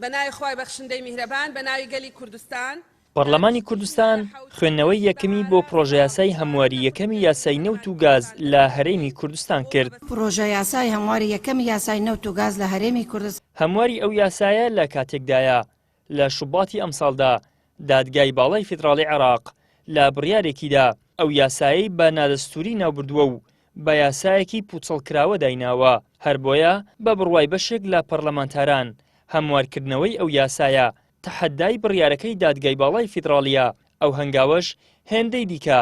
بە ناوی خوای بەخشندەی میهرەبان، بە ناوی گەلی کوردستان. پەڕلەمانی کوردستان خوێندنەوەی یەکەمی بۆ پڕۆژەیاسای هەمواری یەکەمی یاسای نەوت و گاز لە هەرێمی کوردستان کرد. پڕۆژەیاسای هەمواری یەکەمی یاسای نەوت و گاز لە هەرێمی کوردستان. هەمواری ئەو یاسایە لە کاتێکدایە، لە شوباتی ئەمساڵدا دادگای باڵای فیدڕاڵی عێراق لە بڕیارێکیدا ئەو یاسایەی بە نادەستووری ناوبردووە و بە یاسایەکی پووچەڵکراوە دایناوە، هەر بۆیە بە بڕوای بەشێک لە پەڕلەمانتاران هەموارکردنەوەی ئەو یاسایە تەحەدای بڕیارەکەی دادگای باڵای فیدڕاڵییە، ئەو هەنگاوەش هێندەی دیکە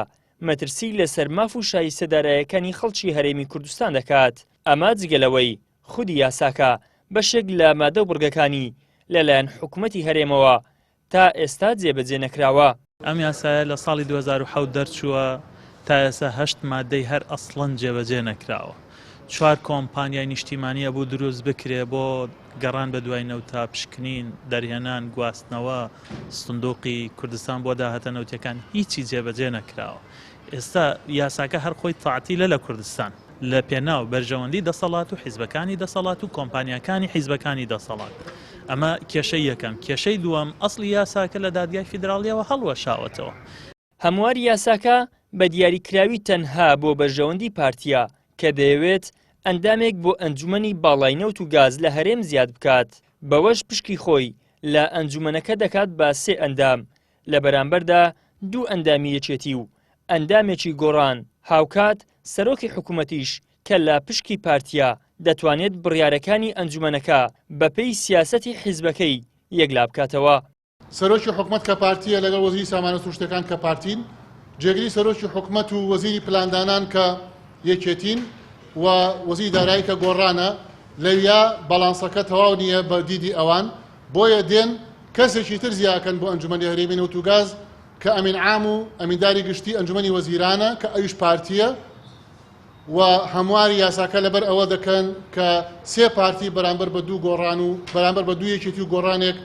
مەترسی لەسەر ماف و شایستە دارایەکانی خەڵکی هەرێمی کوردستان دەکات، ئەمە جگە لەوەی خودی یاساکە بەشێک لە مادە و بڕگەکانی لەلایەن حکومەتی هەرێمەوە تا ئێستا جێبەجێ نەکراوە. ئەم یاسایە لە ساڵی 2007 دەرچووە، تا ئێستا هەشت مادەی هەر ئەسڵەن جێبەجێ نەکراوە. چوار کۆمپانیای نیشتیمانی ئەبوو دروست بکرێ بۆ گەڕان بە دوای نەوتا، پشکنین، دەرهێنان، گواستنەوە، سندوقی کوردستان بۆ داهاتە نەوتیەکان، هیچی جێبەجێ نەکراوە. ئێستا یاساکە هەر خۆی تەعتیلە لە کوردستان. لە پێناو بەرژەوەندی دەسەڵات و حیزبەکانی دەسەڵات و کۆمپانیاکانی حیزبەکانی دەسەڵات. ئەمە کێشەی یەکەم. کێشەی دووەم، ئەسڵی یاساکە لە دادگای فیدراڵیەوە هەڵوەشاوەتەوە. هەمواری یاساکە بە دیاریکراوی تەنها بۆ بەرژەوەندی پارتییە کە دەیەوێت ئەندامێک بۆ ئەنجومەنی باڵای نەوت و گاز لە هەرێم زیاد بکات، بەوەش پشکی خۆی لە ئەنجومەنەکە دەکات بە سێ ئەندام، لە بەرامبەردا دوو ئەندامی یەکێتی و ئەندامێکی گۆڕان، هاوکات سەرۆکی حکومەتیش کە لە پشکی پارتییە دەتوانێت بڕیارەکانی ئەنجومەنەکە بەپێی سیاسەتی حیزبەکەی یەکلابکاتەوە. سەرۆکی حکومەت کە پارتییە لەگەڵ وەزیری سامانە سروشتیەکان کە پارتین، جێگری سەرۆکی حکومەت و وەزیری پلاندانان کە یەکێتین و وەزیری دارایی کە گۆڕانە، لەویا باڵانسەکە تەواو نییە بە دیدی ئەوان، بۆیە دێن کەسێکی تر زیاکەن بۆ ئەنجومەنی هەرێمی نەوت و گاز کە ئەمین عام و ئەمینداری گشتی ئەنجومەنی وەزیرانە کە ئەویش پارتییە و هەمواری یاساکە لەبەر ئەوە دەکەن کە سێ پارتی بەرامبەر بە دوو گۆڕان و بەرامبەر بە دوو یەکێتی و گۆڕانێک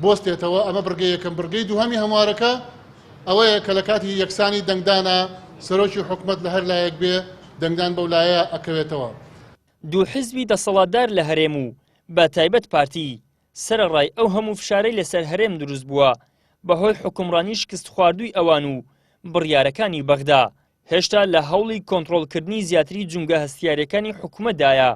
بۆستێتەوە ئەمە بڕگەی یەکەم بڕگەی دووهەمی هەموارەکە ئەوەیە کە لە کاتی یەکسانی دەنگدانە سەرۆکی حکومەت لە هەر لایەک بێ دەنگدان بەو لایە ئەکەوێتەوە. دوو حیزبی دەسەڵاتدار لە هەرێم و بە تایبەت پارتی، سەرەڕای ئەو هەموو فشارەی لەسەر هەرێم دروست بووە بەهۆی حوکمڕانی شکستخواردووی ئەوان و بڕیارەکانی بەغدا، هێشتا لە هەوڵی کۆنتڕۆڵکردنی زیاتری جومگە هەستیارەکانی حکومەتدایە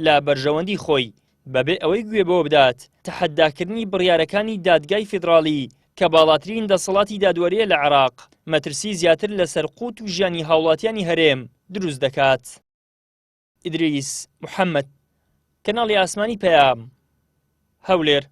لە بەرژەوەندی خۆی، بەبێ ئەوەی گوێ بەوە بدات تەحەداکردنی بڕیارەکانی دادگای فیدڕاڵی کە باڵاترین دەسەڵاتی دادوەرییە لە عێراق، مەترسی زیاتر لەسەر قوت و ژیانی هاوڵاتیانی هەرێم دروست دەکات. ئیدریس محەمەد، کەناڵی ئاسمانی پەیام، هەولێر.